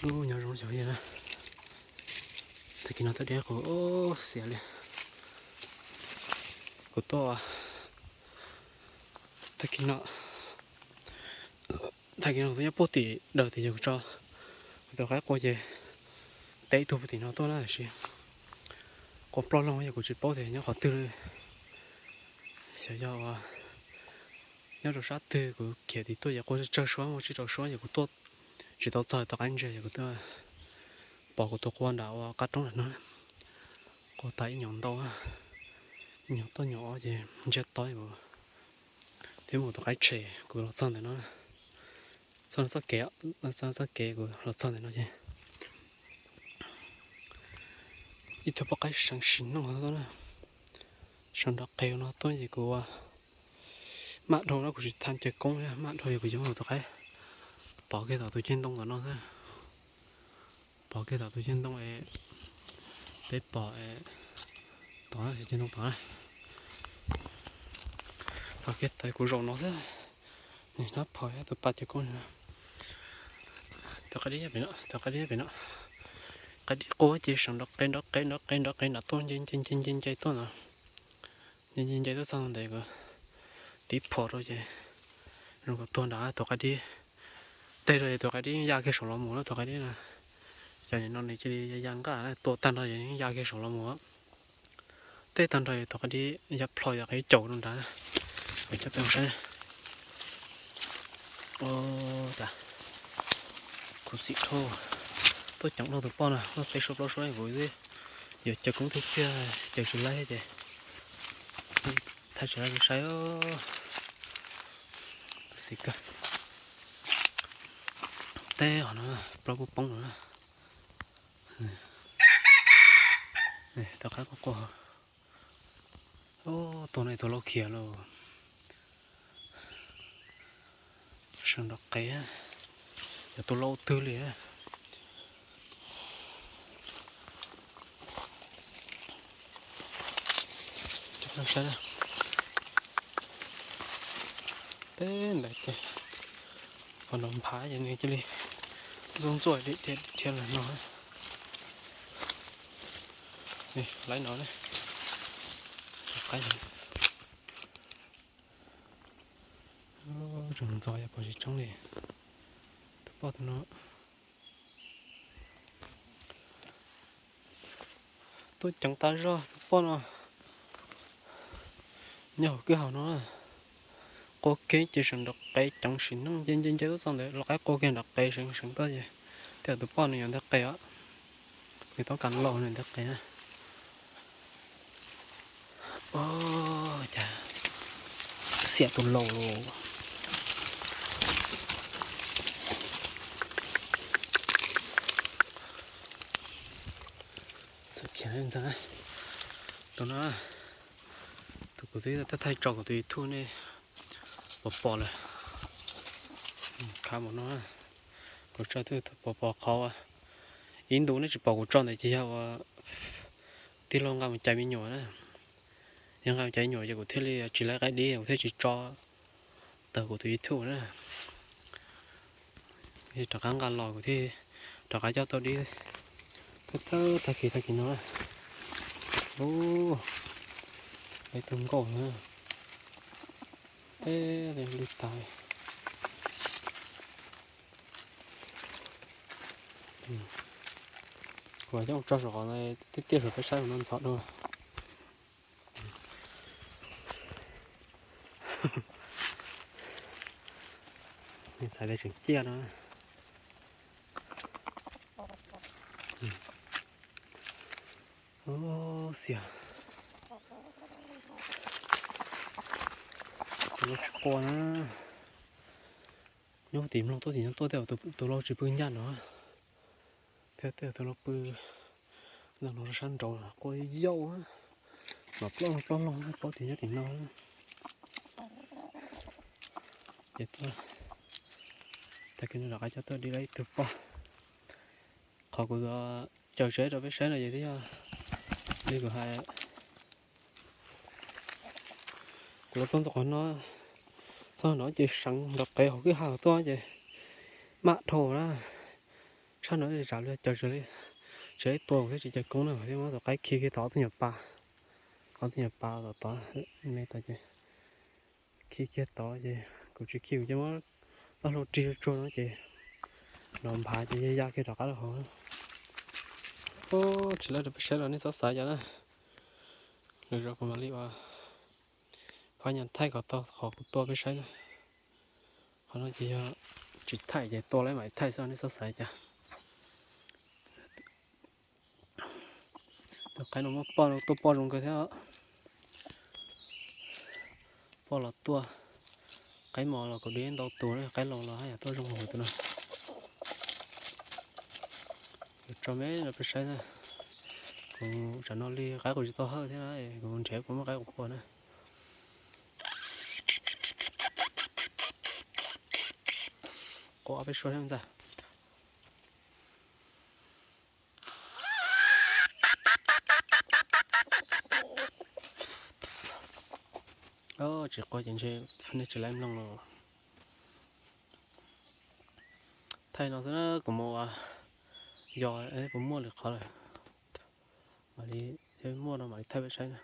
Nyob zoo cov phooj ywg na, tag kis no tuaj deb kuv xiam li. Kuv tuaj tag kis no, tag kis no kuv tuaj nyob puag tim daws tim yog kuv tso kuv tus qaib qua ces teb ib tug puag tim no tuaj na, tiam sis qua ploj loog yog kuv tsis paub tias nyob qhov twg li. Xyov yog nyob rau sab twg, kuv khiav tim tuaj ces qua tsawg suab mus tsis rau suab ces kuv tuaj tsis tau txog tus qaib ntsia ces kuv tuaj pom kuv tus qua nram ua qab roob nram no, qua tag ib nyuag ntau, ib nyuag tuaj nyuag ob ces ntsiag to kuv thiab mus tus qaib tshem kuv los txog ntawm no, txoj kev, txoj kev kuv los txog ntawm no ces ib tug poj qaib seev sim nooj tuaj na, seev nrov qes no tuaj ces kuv maj dhau na, kuv tsis tha caw koob, maj dhau ces kuv yuav mus tus qaib pov kiag tom tus ceg ntoo tom no xwb. Pov kiag tom tus ceg ntoo es peb pom tod, ceg ntoo tod na. Pov kiag tod kuv zaum no xwb. Nws hnab phom tus pa caw koob no. Tus qaib dib pem no, tus qaib dib pem no. Qaib dib qua ces seev nrov qes nrov qes nrov qes nrov qes nram tuaj nce nce nce nce nce tuaj ntawd. Nce nce nce tuaj txog ntawm kuv tiv phom rau ces zoo nkaus tuag nrad tus qaib dib. Teg rau ces tus qaib dib ya kiag saum los mus na, tus qaib dib na. Cov nim no nws cia li ya ya nqaj na, tua tag nrho ces ya kiag saum los mus. Teg tag nrho tus qaib dib ya plho yog qaib caum rau nrad. Kuv coj peb mus saib. Ua cas khuv xim dhau, tuaj ceev dhau tus poj no, tuaj peb suab plaub suab kuv twb yuav caw koob tiag tiag, caw tsis laib ces thaij tsis laib kuv saib. Khuv xim kawg. Teb hov no plaub pub poob no. Tus qaib quaj quaj. Tus no tus laus khiav lauj. Seev nrov qes, yog tus laus twg li. Saib teb ntawd ces qhov no nphav ces nws cia li ntxuaj ntxuaj dhia dhia los no. Laib no, qaib tseem ntxov yog pom tsis tseeb li. Tus poj tus no tuaj ceev tas zog, tus poj no nyob hauv kwj ha no. Qua kiag ces seev nrov qes ceev sim neej nce nce nce tuaj txog ntawd los qaib qua kiag nrov qes seev seev tuaj ces tej zaum tus poj no yuav nteg qes os. Nws toob kas laus nws nteg qes na. Ua cas xiam tus laus lauj. Txawm khiav ntxeev rau no, tus kuv twb thaij tso kuv tus YouTube nej puas pom lawm. Khav mus no, kuv tso twb puas pom qhov ib ntus nej tsis pom kuv tso ntawd ces yog ua tij laug nqa mus cais me nyuam na. Yog nqa mus cais me nyuam ces kuv thiaj li tsis laib qaib dib, kuv thiaj tsis tso tawm kuv tus YouTube na. Rov qab nqa los kuv thiaj rov qab coj tuaj dib thawj thawj tag kis tag kis no na. Ub, peb tus nkauj na, teb li tas. Kuv coj tso saum qhov tiaj tiaj saum peb saib no ntxhov dua. Xaiv tias tseem ciaj no. Xias, tus laus tsis qua na. Nyob tim mloog tuaj tim nyob tuaj tej zaum tus laus tsis pw ncaj no. Thiab tej zaum tus laus pw ntawm no rau sab nraud qua yau, los plaub plaub loog paub tias nyob tim no. Ces tuaj, tag kis no rov qab coj tuaj dib lawm ib tug poj. Qhov kuv caws tsev rau peb saib no ces twb yog li kuv hais, kuv los txog ntawm qhov no, txog no ces seev nrov qev hauv kwj ha tuaj ces maj dhau na, tshaj no zam li caws li, tsis ib tua thiab tsis caws koob na, thiab muab tus qaib khi kiag tod tus nyuam pas, qhov tus nyuam pas tom tod, me tod ces khi kiag tod ces kuv tsis khi kuv cia muab txoj hlua rig tsuag tsuag no ces los nphav ces ya ya kiag rov qab rau hauv. Tsis lawv rau peb saib los nej txhob xav cas na, lwm zaus kuv mam li ua phab nyas thaij kom tau qhov kuv tua peb saib na. Qhov no ces yog tsis thaij ces tua lawm mam thaij xwb nej txhob xav cas. Tus qaib no muaj poj no tuaj poj zoo kawg thiab. Poj los tuaj, qaib mos los kuv de ntau tus na, qaib laus los haj yam tuaj zoo hauv tus no. Kuv tso me no peb saib na, kuv tsam no li qaib kuv tsis tau hawj thiab, kuv nrhiav kuv muaj qaib kuv poj na. Quaj peb suab thiab ntxawg. Tsis quaj ces ntshe nej tsis laib mloog los. Thaij no xwb na, kuv mus yos puas muaj lwm qhov lawm. Mam li, muaj no mam li thaij peb saib na.